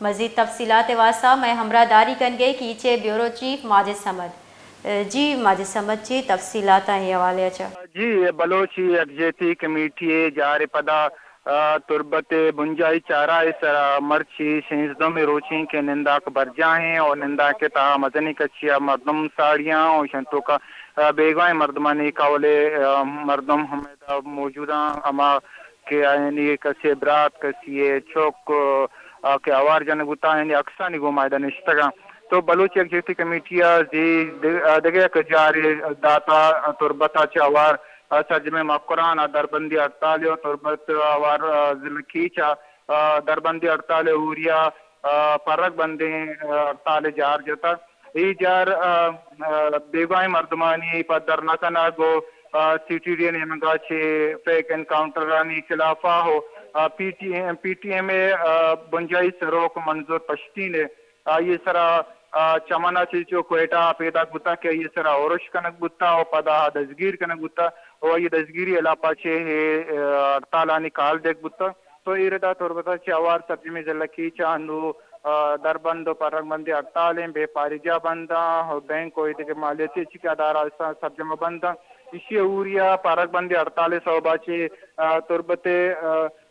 مزید تفصیلات ءِ واستہ مئے ہمراہ داری کنگ ءَ کیچ ءِ بیورو چیف ماجد صمد۔ جی ماجد صمد، چی تفصیلات ایں اے حوالے ءَ چہ؟ جی، بلوچ یکجہتی کمیٹی ءِ جار ءِ پدا، آ، تربت ءِ بنجاہی چاراہ ءِ سرا مرچی سیزدہمی روچ ایں کہ ننداک برجاہ ایں اور ننداک ءِ تہا مزنیں کچی ءَ مردم ساڑی آں اور ایشانی توکا، آ، بیگواہیں مردمانی کہول ءِ، آ، مردم ہم ادا موجود آں، ہما کہ آیانی کسے برات، کسے چک، آ، کہ ہوار جنگ بوتاں، آیانی عکسانی گوما ادا نشتگ آں۔ تو بلوچ یکجہتی کمیٹی ءَ زی دگ-، آ، دگہ یک جارے داتا تربت ءَ چہ ہوار، آ، سرجمیں مکران ءَ دربندی ہڑتالے ءُ تربت ءَ ہوار، آ، ضلع کیچ ءَ، آ، دربندی ہڑتالے، اوریا، آ، پرگ بندیں، آ، ہڑتالے جار جتگ۔ اے جار، آ، آ، بیگواہیں مردمانی پدر نہ کنگ ءُ، آ، سی ٹی ڈی ءِ نیمگ ءَ چہ فیک انکاؤنٹرانی خلاف ءَ ءُ، آ، P T M, P T M ءِ، آ، بنجاہی سروک منظور پشتین ءِ آئی ءِ سرا، آ، چمن ءَ چہ چو کوئٹہ ءَ پیداک بوتگ کہ آئی ءِ سرا اُرش کنگ بوتگ ءُ پدا آ دزگیر کنگ بوتگ ءُ آئی ءِ دزگیری ءِ ہلاپ ءَ چہ اے، آ، ہڑتالانی کال دیگ بوتگ۔ تو اے ردا تربت ءَ چہ ہوار سرجمیں ضلع کیچ ءَ انوں، آ، دربند ءُ پرگ بندی ہڑتال ایں، بیپاری جاہ بند آں ءُ بینک ءُ اے دگہ مالیاتی چی کہ ادارہ استاں سرجم ءَ بند آں۔ ایشی ءَ اوریا پرگ بندی ہڑتال ءِ سوب ءَ چہ، آ، تربت ءِ،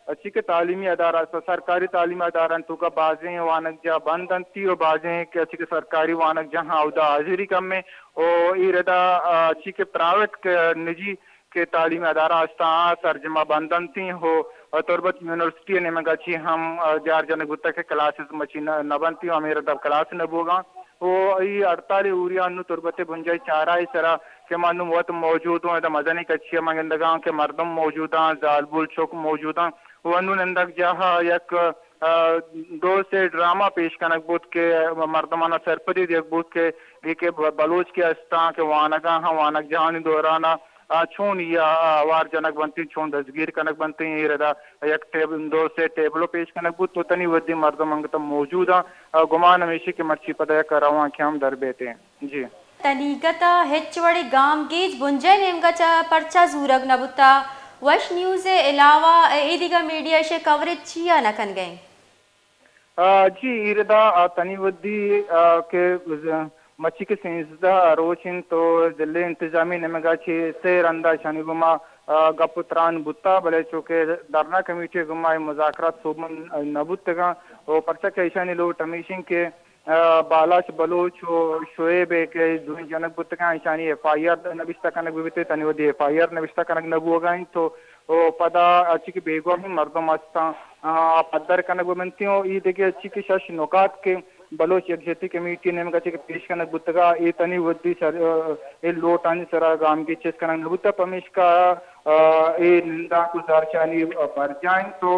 آ، چی کہ تعلیمی ادارہ است، سرکاری تعلیمی ادارہانی توکا بازیں وانگجاہ بند انت ءُ بازیں کہ چی کہ سرکاری وانگجاہاں اودا حاضری کم ایں ءُ اے ردا، آ، چی کہ پرائیویٹ کہ نجی کہ تعلیمی ادارہ استاں، آ سرجم ءَ بند انت ءُ تربت یونیورسٹی ءِ نیمگ ءَ چہ ہم، آ، جار جنگ بوتگ کہ کلاسز مچی نہ، نہ بنت ءُ ہمے ردا کلاس نہ بوگ ءَ انت ءُ اے ہڑتال ءِ اوریا انوں تربت ءِ بنجاہی چاراہ ءِ سرا کہ ما انوں وت موجود اوں، ادا مزنیں کچی ءَ ما گندگ ءَ آں کہ مردم موجود آں، زالبول چک موجود آں ءُ انوں نندگ جاہ ءَ یک، آ، دو سے ڈرامہ پیش کنگ بوت کہ مردماں ءَ سرپدی دیگ بوت کہ اے کہ ب-، بلوچ کہ استاں کہ وانگ ءَ آں، وانگجاہانی دوران ءَ آ چون یا، آ، ہوار جنگ بنت انت، چون دزگیر کنگ بنت انت، اے ردا یک ٹیب-، دو سے ٹیبلو پیش کنگ بوت، تو تنی ودی مردم انگت موجود آں، آ، گمان ہمیشی کہ مرچی پدا یک روانکے ہم در بیت انت۔ جی۔ تنیگت ءَ ہچ وڑیں گامگیج بنجاہی نیمگ ءَ چہ پرچا زورگ نہ بوتگ؟ وش نیوز ءِ علاوہ اے دگہ میڈیا ایشی ءِ کوریج چیا نہ کنگ ءَ انت؟ آ، جی، ایردا، آ، تنی ودی، آ، کہ ز-، مچی کہ سیزدہ روچ انت تو ضلع انتظامی نیمگا چہ سے رندا اشانی گوما، آ، گپ و تران بوتا، بلے چونکہ دھرنا کمیٹی گوما اے مذاکرات سوبمند نہ بوتگاں و پرچا کہ ایشانی لوٹ ہمیش انت کہ، آ، بالاچ بلوچ و شعیب ء کہ دوئیں جنگ بوتگاں، ایشانی ایف آئی آر نبشتہ کنگ بہ بیت، تنی ودی ایف آئی آر نبشتہ کنگ نہ بوگا انت تو و پدا ہرچی کہ بیگواہیں مردم ہستاں، آ، آ پدر کنگ بہ بنت و ای دگہ ہرچی کہ شش نکات کہ بلوچ یکجہتی کمیٹی ء نیمگا چہ کہ پیش کنگ بوتگا، اے تنی ودی سر، آ، اے لوٹانی سرا گامگیج چست کنگ نہ بوتا، پمیشکا، آ، اے ننداک و زارشانی، آ، برجاہ انت و،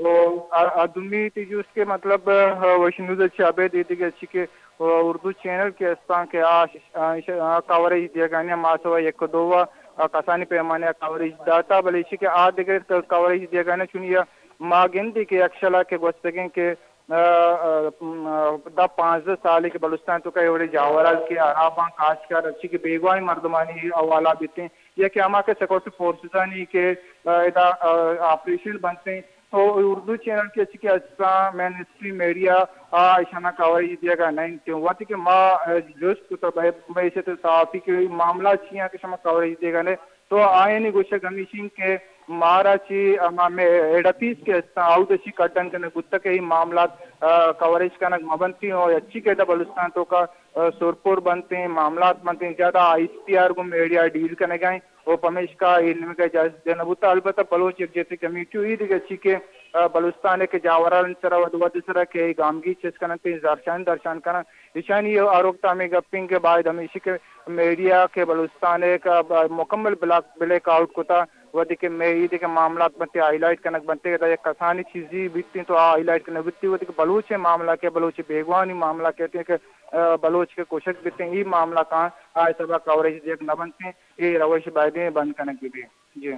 آ، آ، آ دومی تی جست کہ مطلب، آ، وش نیوز چہ ابید اے دگہ ہرچی کہ اردو چینل کہ استاں کہ آ، آ، آ کوریج دیگانی ما سوا یک دو آ، آ کسانی پیمانے آ کوریج داتا، بلے ایشی کہ آ دگہ کوریج دیگانی چونی آ ما گندی کہ یک شلا کہ گوستگیں کہ، آ، آ، م، آ، دہ پانزدہ سالے کہ بلوچستان توکا اے وڑیں جاورال کہ ہراباں، کاشتکار ہرچی کہ بیگواہیں مردمانی حوالہ بیتیں یا کہ ہما کہ سیکورٹی فورسزانی کہ، آ، ادا، آ، آپریشن بنتیں، تو اردو چینل کہ چی کہ اساں مین اسٹریم میڈیا آ ایشانا کوریج دیگا نہ انت۔ وقتی کہ ما، آ، جست کتا بہ، بحیثیت صحافی کہ اے معاملہ چی ہیں کہ شما کوریج دیگا نہ، تو آیانی گوشگ ہمیش انت کہ مارا چی ہما مے ہیڈ آفیس کہ اساں، آؤدا چی کڈن کنگ بوتا کہ اے معاملات، آ، کوریج کنگ مہ بنتی و ہرچی کہ ادا بلوچستان توکا، آ، سرپر بنتیں، معاملات بنتیں، زیادہ آئی ایس پی آر گوں میڈیا ڈیل کنگا انت۔ و پمیشکا اے نیمگا اجازت دینہ بوتا۔ البتہ بلوچ یکجہتی کمیٹی و اے دگہ چی کہ، آ، بلوچستان ء کہ جاورانی سرا ود ود سرا کہ اے گامگیج چست کننت، اے زہرشانی درشان کننت، ایشانی آروکتا ہمے گپ انت کہ باید ہمیشی کہ میڈیا کہ بلوچستان ء کہ ب-، مکمل بلاک، بلیک آؤٹ کتا، وھدے کہ مئے اے دگہ معاملات بنت، ہائی لائٹ کنگ بنت، ادا یک کسانی چیزی بیت انت تو آ ہائی لائٹ کنگ بیت، وھدے کہ بلوچ ء معاملہ کہ بلوچ بیگواہانی معاملہ کہ، کہ، آ، بلوچ کہ کشگ بیت، اے معاملہ کاں آ حسابا کوریج دیگ نہ بنت۔ اے روش بایدیں بند کنگ بہ بیت۔ جی۔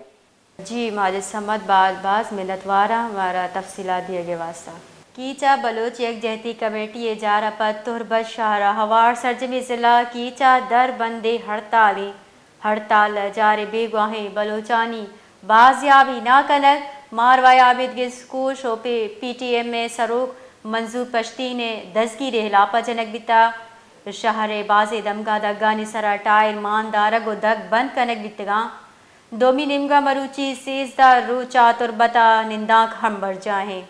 جی ماجد صمد، باز باز منتواراں مارا تفصیلات دیگ ء واستہ۔ کیچ ء بلوچ یکجہتی کمیٹی ء جار ء پد تربت شہر ء ہوار سرجمیں ضلع کیچ ء در بندیں ہڑتالے، ہڑتال ء جار ء بیگواہیں بلوچانی بازیابی نہ کنگ، ماروائے عابد گس کوش و پی، پی ٹی ایم ء سروک منظور پشتین ءِ دزگیر ءِ ہلاپ ءَ جنگ بیتگ۔ شہر ءِ بازیں دمگاں دگانی سرا ٹائر مان دارگ ءُ دگ بند کنگ بیتگاں۔ دومی نیمگا مروچی سیزدہ روچ ءَ تربت ءَ نندانک ہم برجاہ ایں۔